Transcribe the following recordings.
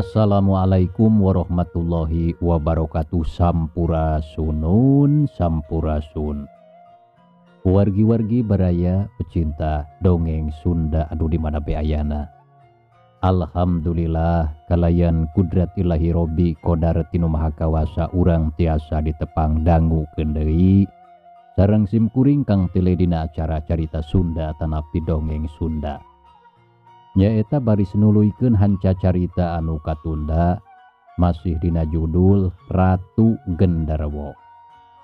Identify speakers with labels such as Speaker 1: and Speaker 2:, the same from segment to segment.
Speaker 1: Assalamualaikum warahmatullahi wabarakatuh. Sampurasunun sampurasun. Wargi-wargi baraya pecinta dongeng Sunda anu di mana be ayana. Alhamdulillah kalayan kudrat ilahi Robbi kodar tinu maha kawasa urang tiasa ditepang dangu deui sareng simkuring kang tile dina acara carita Sunda tanapi dongeng Sunda. Nyaeta baris nuluykeun hanca carita anu katunda masih dina judul Ratu Genderuwo.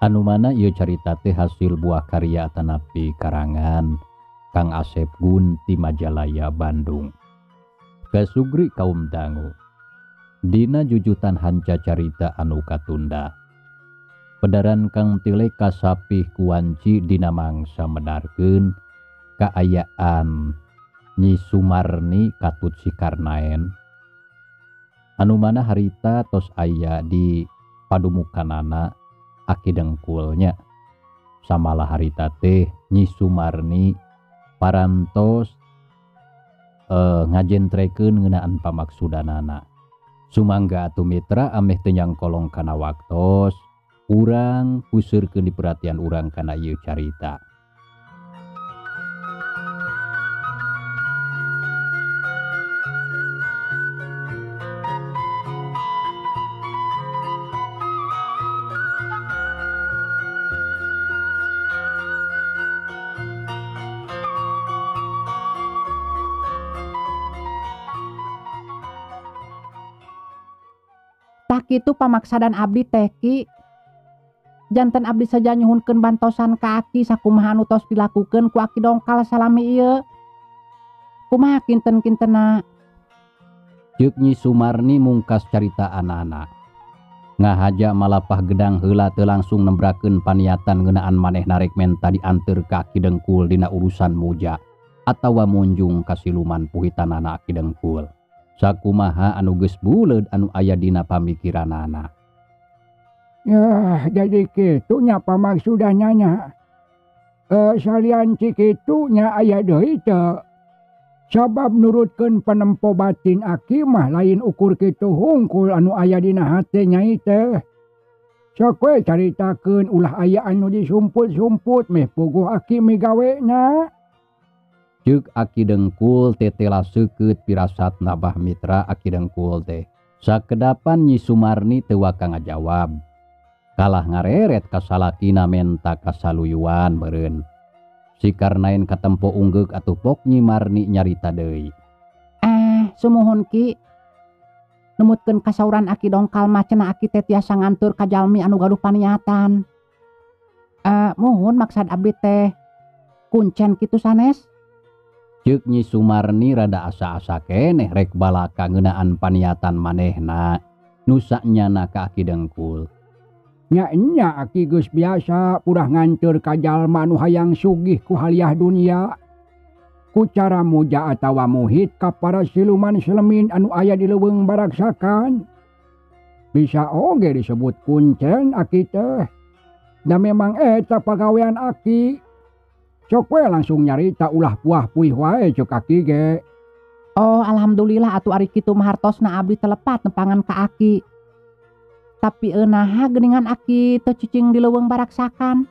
Speaker 1: Anu mana ieu carita teh hasil buah karya tanapi karangan Kang Asep Gun ti Majalaya Bandung. Kasugri kaum dangu dina jujutan hanca carita anu katunda. Pedaran Kang Tile kasapih kuanci dina mangsa medarkeun kaayaan Nyi Sumarni katut si Karnaen. Anu mana harita tos aya di padumukanana aki dengkulnya. Samalah harita teh Nyi Sumarni parantos ngajentrekeun ngeunaan pamaksudanana. Sumangga atuh mitra ameh teu nyangkolong kana waktos, urang puseurkeun diperhatian urang kana ieu carita.
Speaker 2: Kitu pamaksadan abdi teh Ki. Janten abdi saja nyuhunkeun bantosan ka aki sakumaha anu tos dilakukeun ku aki dongkal salami ieu. Kumaha kinten-kintena?
Speaker 1: Ceuk Nyi Sumarni mungkas carita anak-anak. Ngahaja malapah gedang heula teu langsung nembrakeun paniatan ngeunaan manehna rek menta dianteur ka aki dengkul dina urusan muja atawa munjung ka siluman puhitanana aki dengkul. Sakumaha anu geus buleud anu aya dina pamikiranana.
Speaker 3: Yah, jadi kitu nya pamaksudannya nya. Salian ci kitu nya aya deui teu. Sabab nurutkeun panempo batin aki mah lain ukur kitu hungkul anu aya dina hate nyai teh. Sok we caritakeun ulah aya anu disumput-sumput meh puguh aki migawena.
Speaker 1: Ceuk aki dengkul tetela seukeut pirasat nabah mitra aki dengkul teh. Sakedapan Nyi Sumarni teu waka ngajawab. Kalah ngareret ka salakina menta kasaluyuan meureun. Si Karnaen katempo unggeuk atuh pok Nyi Marni nyarita deui.
Speaker 2: Sumuhun Ki. Numutkeun kasauran aki dongkal mah cenah aki teh tiasa ngantur ka jalmi anu gaduh paniatan. Muhun maksad abdi teh kuncen kitu sanes.
Speaker 1: Ceuk Nyi Sumarni rada asa-asa keneh rek balaka ngeunaan paniatan manehna nu sanyana ka aki dengkul.
Speaker 3: Nya nya aki geus biasa purah nganteur ka jalma nu hayang sugih ku haliah dunia. Ku cara muja atawa muhit ka para siluman selemin anu aya di leuweung baraksakan. Bisa oge disebut kuncen aki teh. Da memang eta pagawean aki. Sok we langsung nyarita ulah puah puih wae cek aki ge.
Speaker 2: Oh alhamdulillah atuh ari kitu mah hartosna abdi telepat nepangan ka aki. Tapi naha geuningan aki teu cicing di leuweung baraksakan.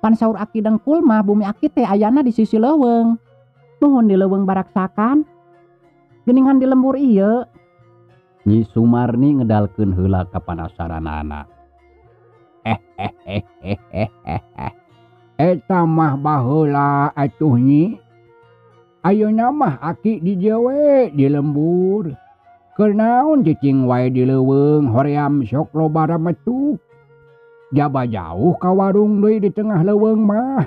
Speaker 2: Pan saur aki dengkul mah bumi aki teh ayana di sisi leuweung. Nuhun di leuweung baraksakan. Geuningan di lembur ieu.
Speaker 1: Nyi Sumarni ngedalkeun heula kapanasaranana.
Speaker 3: Eta mah baheula atuh Nyi. Ayeuna mah aki di dieu we di lembur. Keur naon cicing wae di leuweung hoream sok loba rametuk. Jaba jauh ka warung deui di tengah leuweung mah.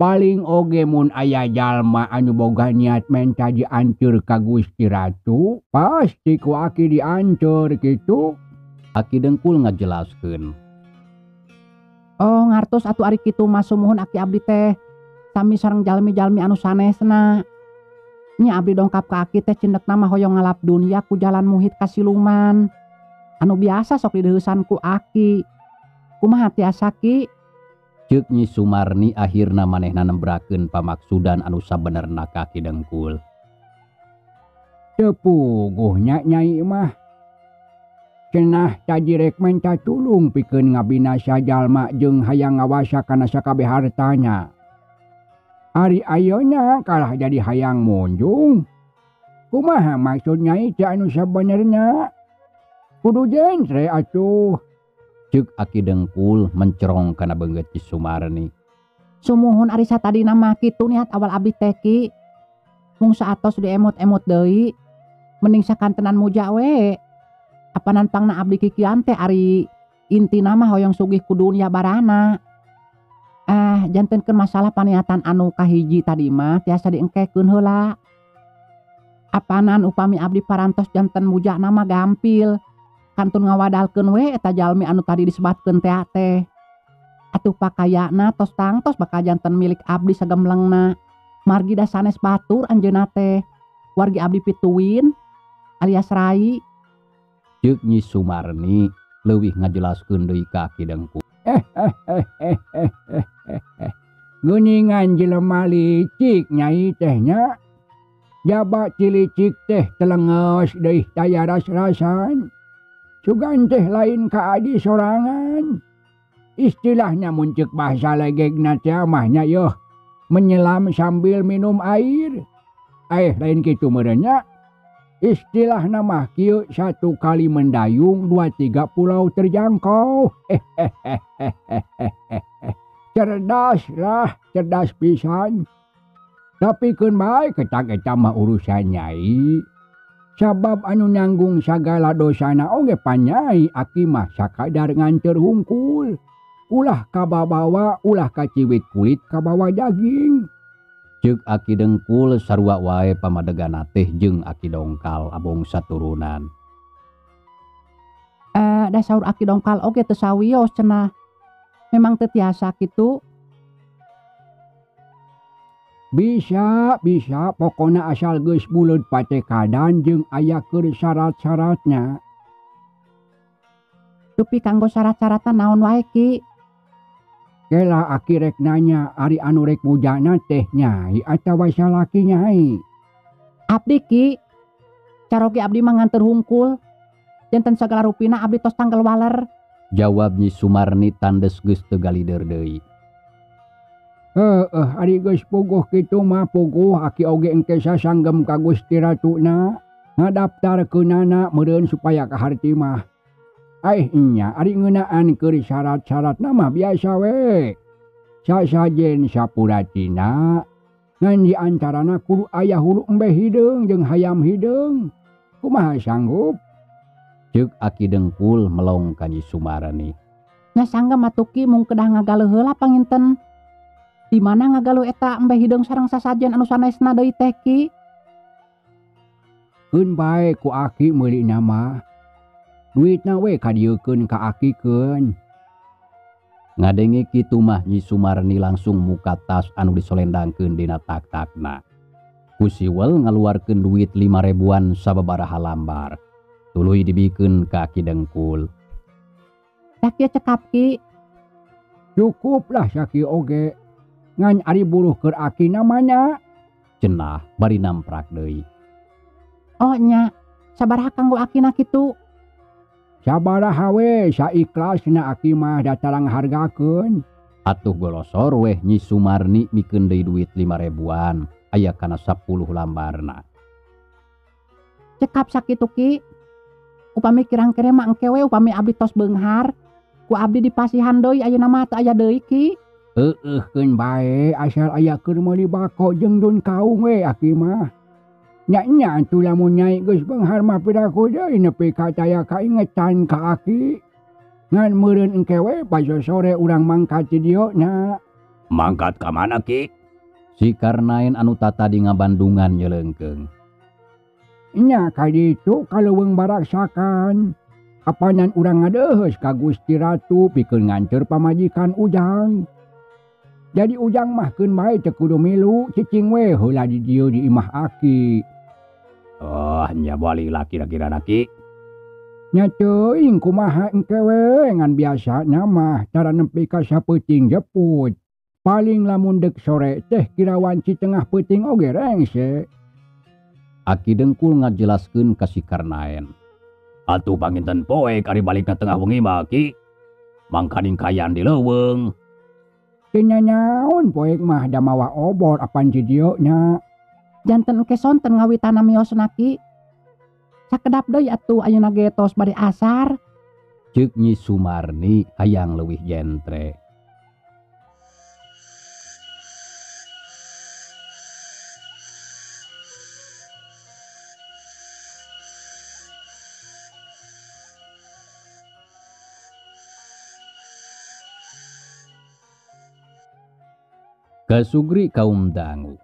Speaker 3: Paling oge mun aya jalma anu boga niat menta dianteur ka Gusti Ratu, pasti ku aki dianteur kitu.
Speaker 1: Aki dengkul ngajelaskeun.
Speaker 2: Oh ngartos atuh ari kitu mah sumuhun aki abdi teh sami sareng jalmi-jalmi anu sanesna. Nya abdi dongkap ka aki teh cindekna mah hoyong ngalap dunia ku jalan muhit ka siluman. Anu biasa sok dideuheusan ku aki. Kumaha tiasa Ki?
Speaker 1: Ceuk Nyi Sumarni akhirna manehna nembrakeun pamaksudan anu sabenerna ka Ki Dengkul.
Speaker 3: Teu puguh nya Nyai mah. Cenah tadi rek menta tulung pikeun ngabinasa jalma jeung hayang ngawasa kana sakabeh hartana. Ari ayeuna kalah jadi hayang munjung. Kumaha maksud Nyai teh anu sabenerna? Kudu jentre atuh.
Speaker 1: Ceuk Aki Dengkul mencerong kana beungeut Nyi Sumarni.
Speaker 2: Sumuhun ari satadina mah kitu niat awal abdi teh Ki. Mung saatos diemut-emut deui. Mending sakantenan muja we. Apanan pangna abdi kikian teh ari intina mah hoyong sugih ku dunya barana. Ah, jantenkeun masalah paniatan anu kahiji tadi mah tiasa diengkekeun heula. Apanan upami abdi parantos janten mujana mah gampil. Kantun ngawadalkeun we eta jalmi anu tadi disebatkeun tea teh. Atuh pakayana tos tangtos bakal janten milik abdi sagemlengna. Margi da sanes batur anjeunna teh. Wargi abdi pituin alias rai.
Speaker 1: Ceuk Nyi Sumarni leuwih ngajelaskeun deui ka Aki Dengkul.
Speaker 3: Geuningan jelema licik Nyai teh nya. Jaba cilicik teh telenges deui taya ras-rasan. Sugan teh lain ka adi sorangan. Istilahnya mun ceuk bahasa legegna teh mah nya yeuh, menyelam sambil minum air. Lain kitu meureun nya. Istilahna mah kieu, satu kali mendayung 2-3 pulau terjangkau. Cerdas lah, cerdas pisan. Tapi keun bae ketak eta mah urusan Nyai. Sabab anu nanggung sagala dosana oge panyai, aki mah sakadar nganteur hungkul. Ulah kababawa, ulah kaciwit kulit kabawa daging.
Speaker 1: Ceuk Aki Dengkul sarua wae pamadegana teh jeung Aki Dongkal abong saturunan.
Speaker 2: Da saur Aki Dongkal oge teu sawios cenah. Memang teu tiasa kitu.
Speaker 3: Bisa, bisa, pokona asal geus buleud patekadan jeung aya keur syarat-syaratna.
Speaker 2: Dupi kanggo syarat-syaratan naon wae Ki?
Speaker 3: Kela aki rek nanya ari anu rek mujana teh Nyai atawa salaki Nyai.
Speaker 2: Abdi Ki, caroge abdi mah nganteur hungkul. Janten sagala rupina abdi tos tanggal waler.
Speaker 1: Jawab Nyi Sumarni tandes geus teu galider deui.
Speaker 3: Heeh, ari geus puguh kitu mah puguh aki oge engke sasanggem ka Gusti Ratuna. Ngadaftarkeunana meureun supaya kaharti mah. Aih nya ari ngeunaan keur syarat-syaratna mah biasa we. Sasajen sapuratina ngan di antarana kudu aya hulu embe hideung jeung hayam hideung. Kumaha sanggup?
Speaker 1: Ceuk Aki Dengkul melong ka Nyi Sumarni.
Speaker 2: Nya sanggem atuh Ki mung kedah ngagaleuh heula panginten. Di mana ngagaluh eta embe hideung sareng sasajen anu sanesna deui teh Ki?
Speaker 3: Keun bae ku aki meulina mah. Duitna we kadieukeun ka aki keun.
Speaker 1: Ngadenge kitu mah Nyi Sumarni langsung muka tas anu disolendangkeun dina tak-takna. Ku siwel ngaluarkeun duit 5.000-an sababaraha lambar. Tuluy dibikeun ka Aki Dengkul.
Speaker 2: Tah kieu cekap Ki.
Speaker 3: Cukuplah sakieu oge. Ngan ari buruh keur aki namanya.
Speaker 1: Cenah bari namprak deui.
Speaker 2: Oh nya, sabaraha kanggo akina kitu?
Speaker 3: Sabaraha we saikhlasna aki mah datarang hargakeun.
Speaker 1: Atuh golosor weh Nyi Sumarni mikeun deui duit 5.000-an aya kana 10 lambarna.
Speaker 2: Cekap sakitu Ki. Upami kirang-kire mah engke we upami abdi tos beunghar, ku abdi dipasihan deui ayeuna mah teu aya deui Ki.
Speaker 3: Heueuh keun bae asal aya keur meuli bako jeung dun kaung we aki mah. Nya nya atuh lamun Nyai geus beunghar mah piraku deui nepi ka taya kaingetan ka aki. Ngan meureun engke we baso sore urang mangkat ti dieu nya.
Speaker 1: Mangkat ka mana Ki? Si Karnaen anu tatadi ngabandungan nyeleungkeung.
Speaker 3: Nya ka ditu ka leuweung baraksakan. Apanan urang ngadeuheus ka Gusti Ratu pikeun nganteur pamajikan Ujang. Jadi Ujang mah keun bae teu kudu milu cicing we heula di dieu di imah aki.
Speaker 1: Oh, nya bali lah kira-kira na Ki.
Speaker 3: Nya teuing kumaha engke we ngan biasana mah cara nempi ka sapeuting jeput. Paling lamun deuk sore teh kira wanci tengah peuting oge rengse.
Speaker 1: Aki Dengkul ngajelaskeun ka si Karnaen. Atuh panginten poek ari balikna tengah wengi mah Ki. Mangkaning kayan di leuweung.
Speaker 3: Teu nyaon poek mah da mawa obor apan di dieu nya.
Speaker 2: Janten engke sonten ngawitana miosna Ki. Sakedap deui atuh ayeuna ge tos bade asar.
Speaker 1: Ceuk Nyi Sumarni hayang leuwih jentre. Kasugri kaum dangu.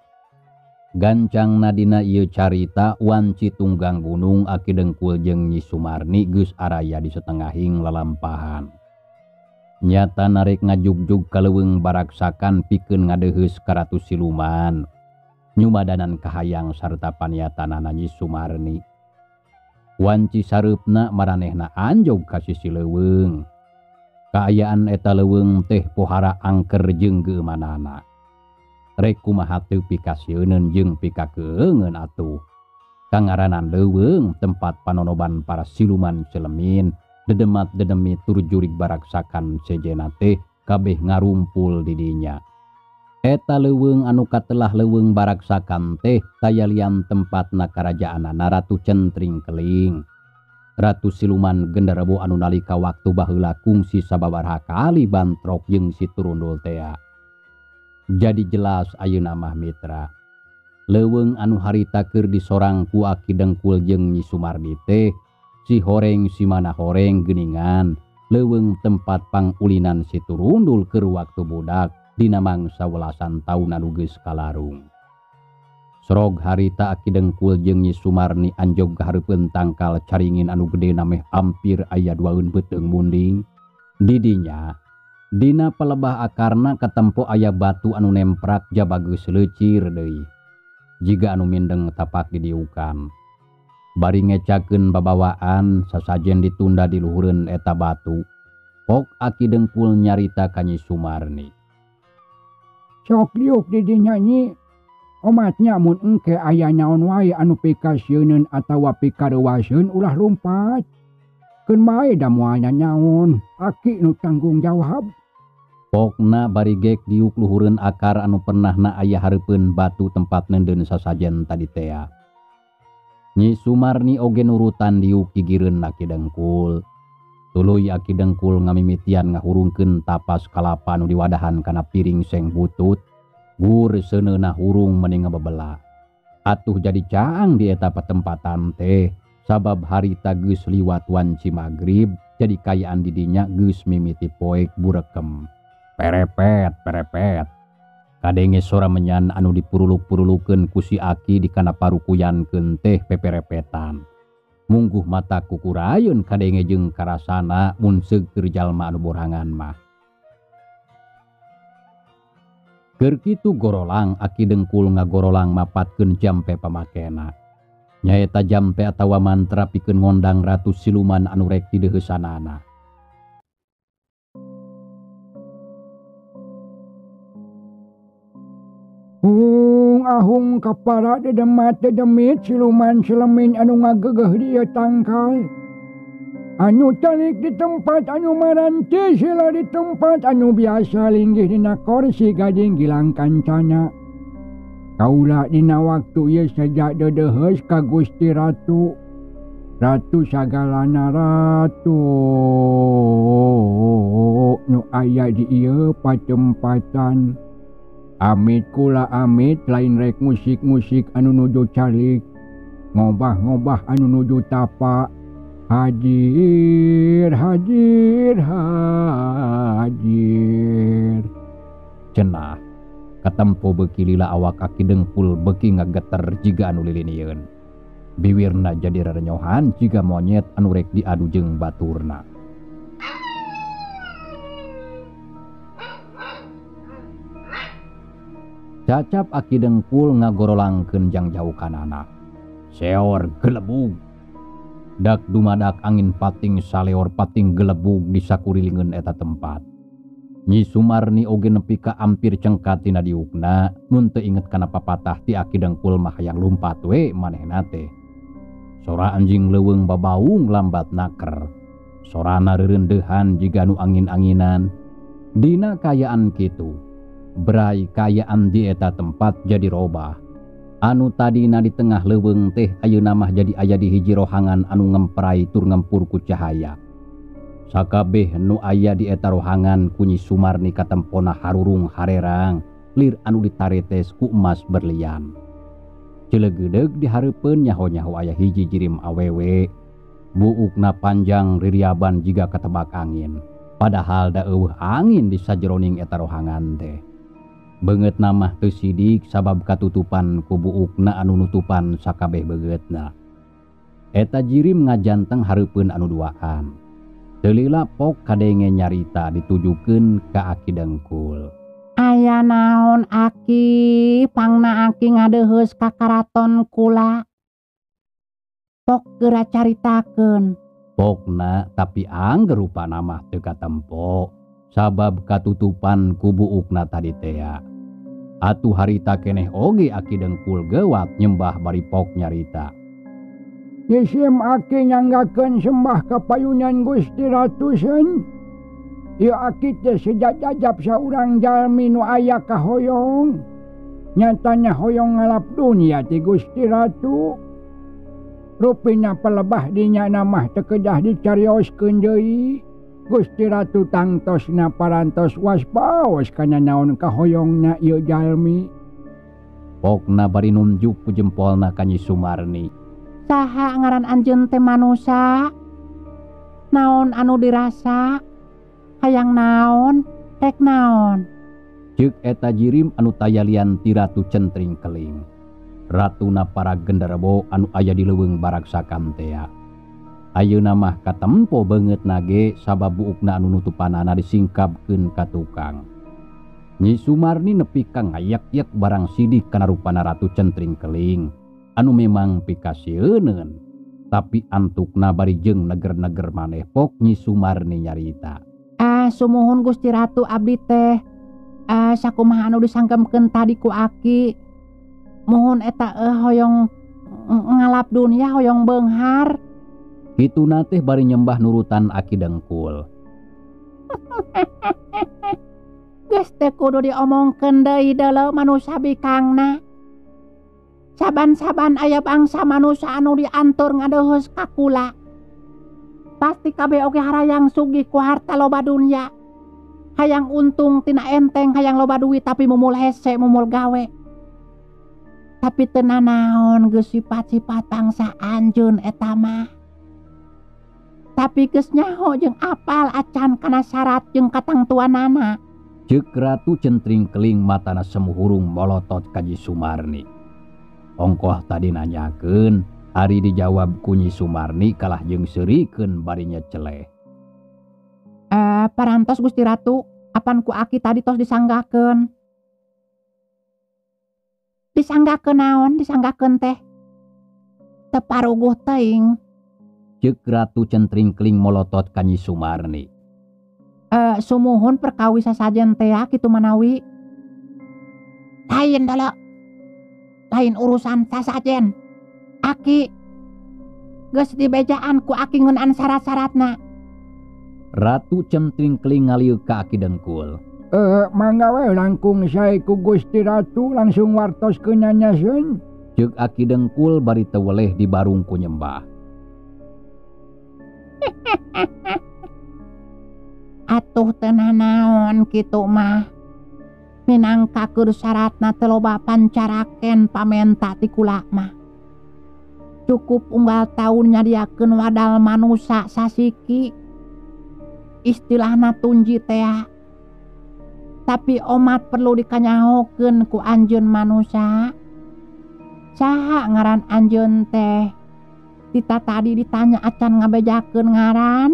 Speaker 1: Gancang nadina ieu carita wanci tunggang gunung Aki Dengkul jeung Nyi Sumarni geus araya di setengahing lalampahan. Nyata narek ngajugjug ka leuweung baraksakan pikeun ngadeheus ka Ratu Siluman. Nyumadanan kahayang sarta paniatanana Nyi Sumarni. Wanci sareupna maranehna anjog ka sisi leuweung. Kaayaan eta leuweung teh pohara angker jeung geumanana. Rek kumaha teu pikasieuneun jeung pikakeungeun atuh. Kangaranan leuweung tempat panonoban para siluman selemin, dedemat dedemi tur jurig baraksakan sejena teh kabeh ngarumpul di dinya. Eta leuweung anu katelah leuweung baraksakan teh taya lian tempatna karajaanana Ratu Centring Keling. Ratu Siluman Genderuwo anu nalika waktu baheula kungsi sababaraha kali bantrok jeung si Turundul tea. Jadi jelas ayeuna mah mitra. Leuweung anu harita keur disorang ku Aki Dengkul jeung Nyi Sumarni teh si horeng si mana horeng geuningan leuweung tempat pangulinan si Turundul keur waktu budak dina mangsa welasan taun anu geus kalarung. Sorog harita Aki Dengkul jeung Nyi Sumarni anjog kahareupeun tangkal caringin anu gede nameh ampir aya duaeun beuteung munding. Didinya dina pelebah akarna katempo aya batu anu nemprak jabageus leucir deui. Jiga anu mindeng tapak didiukan. Bari ngecakeun babawaan sasajen ditunda di luhureun eta batu. Pok Aki Dengkul nyarita ka Nyi Sumarni.
Speaker 3: Sok liuk di dinya Nyi. Omatnya mun engke aya naon wae anu pikasieuneun atawa pikareuwaseun ulah lumpat. Keun bae da moal nyaon, aki nu tanggung jawab.
Speaker 1: Pokna bari gek diuk luhureun akar anu pernahna aya hareupeun batu tempat neundeun sasajen tadi tea. Nyi Sumarni oge nurutan diuk gigireun Aki Dengkul. Tuluy Aki Dengkul ngamimitian ngahurungkeun tapas kalapa anu diwadahan kana piring seng butut. Gur seuneuna hurung meni ngabebela. Atuh jadi caang di eta patempatan teh. Sabab harita geus liwat wanci magrib, jadi kayaan didinya geus mimiti poek burekem. Perepet, perepet. Kadenge sora menyan anu dipuruluk-purulukeun ku si Aki di kana parukuyankeun teh peperepetan. Mungguh mata kukurayun kadenge jeung karasana mun seueur jalma anu borangan mah. Keur kitu gorolang Aki Dengkul ngagorolang mapatkeun jampe pamakena. Nyaeta jampe atawa mantra pikeun ngondang Ratu Siluman anu rek dideuheusanana.
Speaker 3: Hung ahung kapara dedemat dedemit siluman selemin anu ngagegeh dieu tangkal. Anu calik di tempat anu maranti sila di tempat anu biasa linggih dina korsi gading gilang kancana. Kaula dina waktu ieu sejak dedeheus ka Gusti Ratu. Ratu sagalana ratu nu aya di ieu patempatan. Amit kula amit lain rek musik-musik anu nuju calik, ngobah-ngobah anu nuju tapa. Hadir, hadir, hadir.
Speaker 1: Cenah katempo beuki lila awak Aki Dengkul beuki ngageter jiga anu lilinieun. Biwirna jadi rerenyohan jiga monyet anu rek diadu jeung baturna. Cacap Aki Dengkul ngagorolangkeun jang jaukanana. Seor gelebug. Dak dumadak angin pating saleor pating gelebug di sakurilingeun eta tempat. Nyi Sumarni oge nepi ka ampir cengkat tina diukna mun teu inget kana papatah ti Aki Dengkul mah hayang lumpat we manehna teh. Sora anjing leuweung babaung lambat naker. Sorana reurendeuhan jiga nu angin-anginan. Dina kayaan kitu, brai kayaan di eta tempat jadi robah. Anu tadina di tengah leuweung teh ayeuna mah jadi aya di hiji rohangan anu ngemprai tur ngempur ku cahaya. Sakabeh nu aya di eta rohangan ku Nyi Sumarni katempona harurung harerang lir anu ditaretes ku emas berlian. Celegeudeg di hareupeun nyaho-nyaho aya hiji jirim awewe. Buukna panjang ririaban jiga katebak angin. Padahal da eueuh angin di sajeroning eta rohangan teh. Beungeutna mah teu sidik sabab katutupan ku buukna anu nutupan sakabeh beungeutna. Eta jirim ngajanteng hareupeun anu duaan. Teu lila pok kadenge nyarita ditujukeun ka Aki Dengkul.
Speaker 2: Aya naon Aki, pangna Aki ngadeuheus ka karaton kula. Pok geura caritakeun.
Speaker 1: Pokna tapi angger rupana mah teu katempo sabab katutupan ku buukna tadi tea. Atuh harita keneh oge Aki Dengkul gewat nyembah bari pok nyarita.
Speaker 3: Isim aki nyanggakeun sembah ka payunan Gusti Ratu Sen. Ieu aki teh sejajajap saurang jalmi nu aya kahoyong. Nyatanya hoyong ngalap dunia ti Gusti Ratu. Rupina pelebah dinya mah teu kedah dicarioskeun deui. Gusti Ratu tangtosna parantos waspaos kana naon kahoyongna ieu jalmi.
Speaker 1: Pokna bari nunjuk ku jempolna ka Nyi Sumarni.
Speaker 2: Saha ngaran anjeun teh manusa? Naon anu dirasa? Hayang naon? Rek naon?
Speaker 1: Ceuk eta jirim anu tayalian ti Ratu Centring Keling. Ratuna para genderwo anu aya di leuweung baraksakan tea. Ayeuna mah katempo beungeutna ge sabab buukna anu nutupanana disingkapkeun ka tukang. Nyi Sumarni nepi ka ngayak-yak barang sidik kana rupana Ratu Centring Keling anu memang pikasieuneun, tapi antukna bari jeung neger-neger maneh pok Nyi Sumarni nyarita.
Speaker 2: Ah, sumuhun Gusti Ratu abdi teh. Ah, sakumaha anu disanggemkeun tadi ku Aki. Muhun eta hoyong ngalap dunia hoyong beunghar.
Speaker 1: Kituna teh bari nyembah nurutan Aki Dengkul.
Speaker 2: Geus teh kudu diomongkeun deui deuleu manusa bikangna. Saban-saban aya bangsa manusa anu diantur ngadeuheus ka kula. Pasti kabeh oge harayang sugih ku harta loba dunya. Hayang untung tina enteng, hayang loba duit tapi mumul hese, mumul gawe. Tapi teu nanaon geus sifat-sifat bangsa anjeun eta mah. Tapi geus nyaho jeung apal acan kana syarat jeung katangtuanana.
Speaker 1: Ceuk Ratu Centring Keling matana semuhurung molotot ka Nyi Sumarni. Ongkoh tadi nanyakeun, ari dijawab ku Nyi Sumarni kalah jeung seurikeun bari nyeceleh.
Speaker 2: Parantos Gusti Ratu, apan ku Aki tadi tos disanggakeun. Disanggakeun naon? Disanggakeun teh teu paruguh teuing.
Speaker 1: Ceuk Ratu Centring Keling molotot ka Nyi Sumarni.
Speaker 2: Sumuhun perkawis sasajen teh kitu manawi. Lain deuleu. Lain urusan sasajen. Aki geus dibejaan ku Aki ngeunaan syarat-syaratna.
Speaker 1: Ratu Centring Keling ngalieu ka Aki Dengkul.
Speaker 3: Mangga we langkung sae ku Gusti Ratu langsung wartoskeun nya Sen.
Speaker 1: Ceuk Aki Dengkul bari teu weleh dibarung ku nyembah.
Speaker 2: Atuh teu nanaon kitu mah. Minangka keur syaratna teu loba pancaraken pamenta ti kula mah. Cukup unggal taun nyadiakeun wadal manusa sasiki. Istilahna tunji tea. Tapi omat perlu dikanyahokeun ku anjeun manusa. Saha ngaran anjeun teh? Tita tadi ditanya acan ngabejakeun ngaran.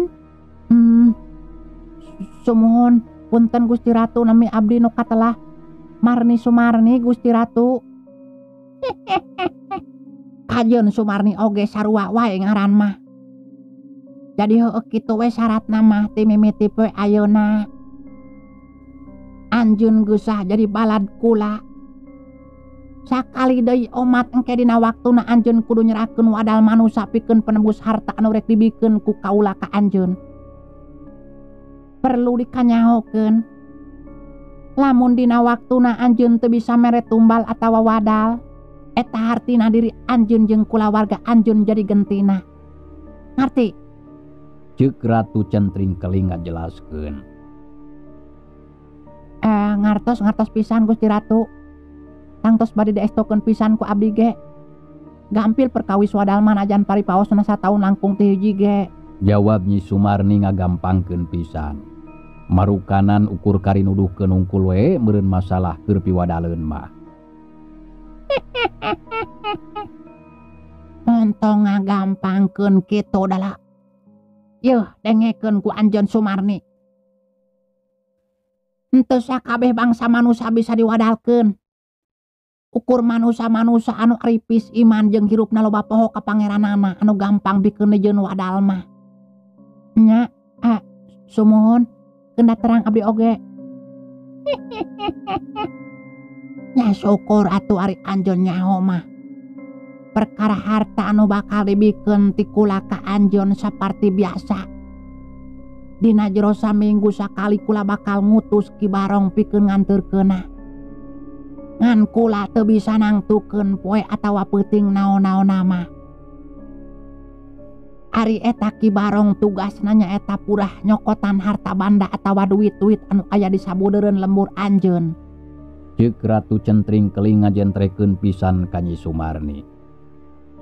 Speaker 2: Sumuhun punten Gusti Ratu nami abdi nu katelah Marni Sumarni Gusti Ratu. Kajeun Sumarni oge sarua wae ngaran mah. Jadi heueuh kitu we syaratna mah ti mimiti poe ayeuna. Anjeun geusah jadi balad kula. Sakali deui omat engke dina waktuna anjeun kudu nyerahkeun wadal manusa pikeun penebus harta anu rek dibikeun ku kaula ka anjeun. Perlu dikanyahokeun. Lamun dina waktuna anjeun teu bisa mere tumbal atawa wadal, eta hartina diri anjeun jeung kulawarga anjeun jadi gentina. Ngarti?
Speaker 1: Ceuk Ratu Centring Keling ngajelaskeun.
Speaker 2: Ngartos pisan Gusti Ratu. Tangtos bade diestokeun pisan ku abdi ge. Gampil perkawis wadal mah najan paripaosna sataun langkung ti hiji ge.
Speaker 1: Jawab Nyi Sumarni ngagampangkeun pisan. Marukanan ukur kari nuduhkeun hungkul we meureun masalah keur piwadaleun mah.
Speaker 2: Montong ngagampangkeun kitu dalah. Yeuh dengekeun ku anjeun Sumarni. Henteu sakabeh bangsa manusa bisa diwadalkeun. Ukur manusa-manusa anu aripis iman jeung hirupna loba poho ka pangeranana anu gampang bikeun jeung wadal mah. Nya, sumuhun keun terang abdi oge. Nya syukur atuh ari anjeun nyaho mah. Perkara harta anu bakal dibikeun ti kula ka anjeun saparti biasa. Dina jero saminggu sakali kula bakal ngutus Ki Barong pikeun nganterkeunna. Ngan kula teu bisa nangtukeun poe atawa peuting naon-naonna mah. Ari eta Ki Barong tugasna nyaeta purah nyokotan harta banda atawa duit-duit anu aya di sabudeureun lembur anjeun.
Speaker 1: Ceuk Ratu Centring Keling ngajentrekeun pisan ka Nyi Sumarni.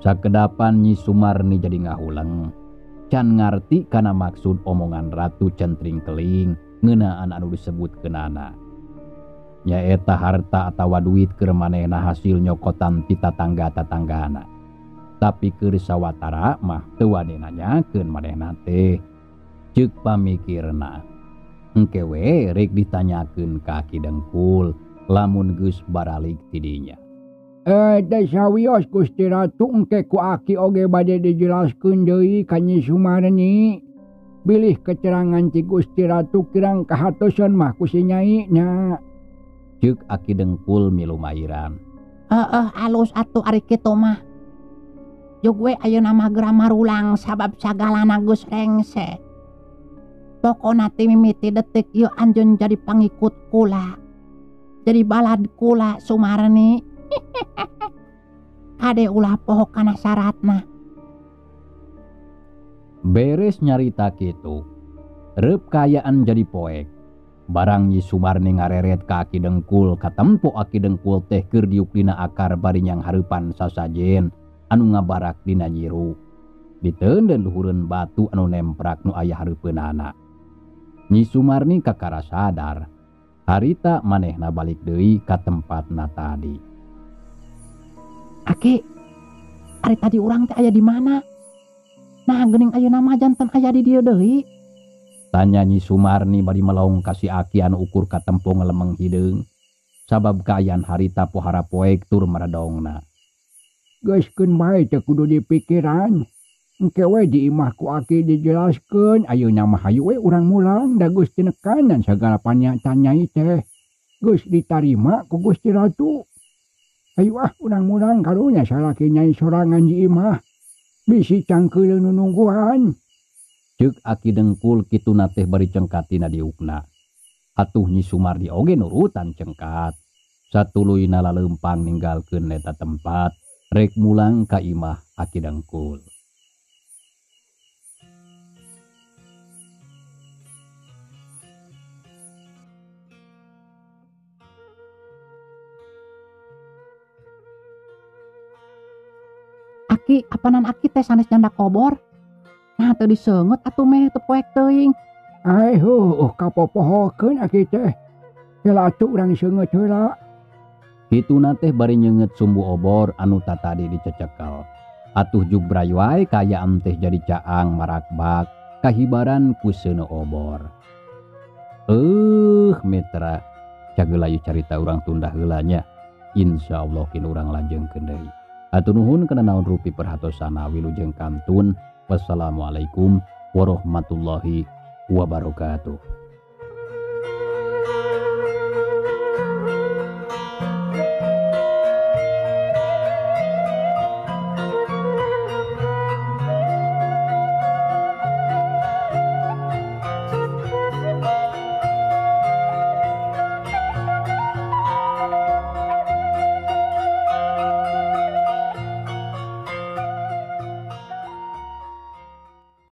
Speaker 1: Sakedapan Nyi Sumarni jadi ngahuleng. Can ngarti kana maksud omongan Ratu Centring Keling ngeunaan anu disebutkeunana. Nyaeta harta atawa duit keur manehna hasil nyokotan ti tatangga-tatanggana. Tapi keur sawatara mah teu wani nanyakeun manehna teh. Ceuk pamikirna. Engke we rek ditanyakeun ka Ki Dengkul lamun geus baralik ti dinya.
Speaker 3: Teh sawios Gusti Ratu engke ku aki oge bade dijelaskeun deui ka Nyi Sumarni. Bilih keterangan ti Gusti Ratu kirang kahatosan mah ku si Nyai nya.
Speaker 1: Ceuk Aki Dengkul milu mairan.
Speaker 2: Heeh, alus atuh ari kitu mah. Jog we ayeuna mah geura marulang sabab sagalana geus rengse. Pokona ti mimiti detik ieu anjeun jadi pangikut kula. Jadi balad kula Sumarni. Kade ulah poho kana syaratna.
Speaker 1: Beres nyarita kitu. Reup kaayaan jadi poek. Barang Nyi Sumarni ngareret ka Aki Dengkul katempo Aki Dengkul teh keur diuk dina akar bari nyang hareupan sasajen anu ngabarak dina nyiru. Diteunden luhureun batu anu nemprak nu aya hareupeunana. Nyi Sumarni kakara sadar harita manehna balik deui ka tempatna tadi.
Speaker 2: Aki, ari tadi urang teh aya di mana? Nah geuning ayeuna mah janten aya di dieu deui.
Speaker 1: Tanya Nyi Sumarni bari melong ka si Aki anu ukur katempo ngelemeng hideung. Sabab kaayaan harita pohara poek tur maredongna.
Speaker 3: Geus keun bae teu kudu dipikiran. Engke we di imah ku Aki dijelaskeun ayeuna mah hayu we urang mulang da geus tinekanan sagala panyatan Nyai teh. Geus ditarima ku Gusti Ratu. Hayu ah urang mulang karunya salaki Nyai sorangan di imah. Bisi cangkeuleun nu nungguan.
Speaker 1: Ceuk Aki Dengkul kituna teh bari cengkatina diukna. Atuh Nyi Sumarni oge nurutan cengkat. Satuluyna laleumpang ninggalkeun eta tempat rek mulang ka imah Aki Dengkul.
Speaker 2: Aki, apanan Aki teh sanes janda kobor? Nah teu diseungeut atuh meh teu poek teuing.
Speaker 3: Ai heuh kapopohokeun Aki teh. Heula atuh urang seungeut heula.
Speaker 1: Kituna teh bari nyeungeut sumbu obor anu tatadi dicecekel. Atuh jug brayu wae kaayaan teh jadi caang marakbak kahibaran ku seuneu obor. Mitra, cageula ieu carita urang tunda heula nya. Insyaallah kin urang lanjengkeun deui. Hatur nuhun kana naon rupi perhatosana wilujeng kantun. Wassalamualaikum warahmatullahi wabarakatuh.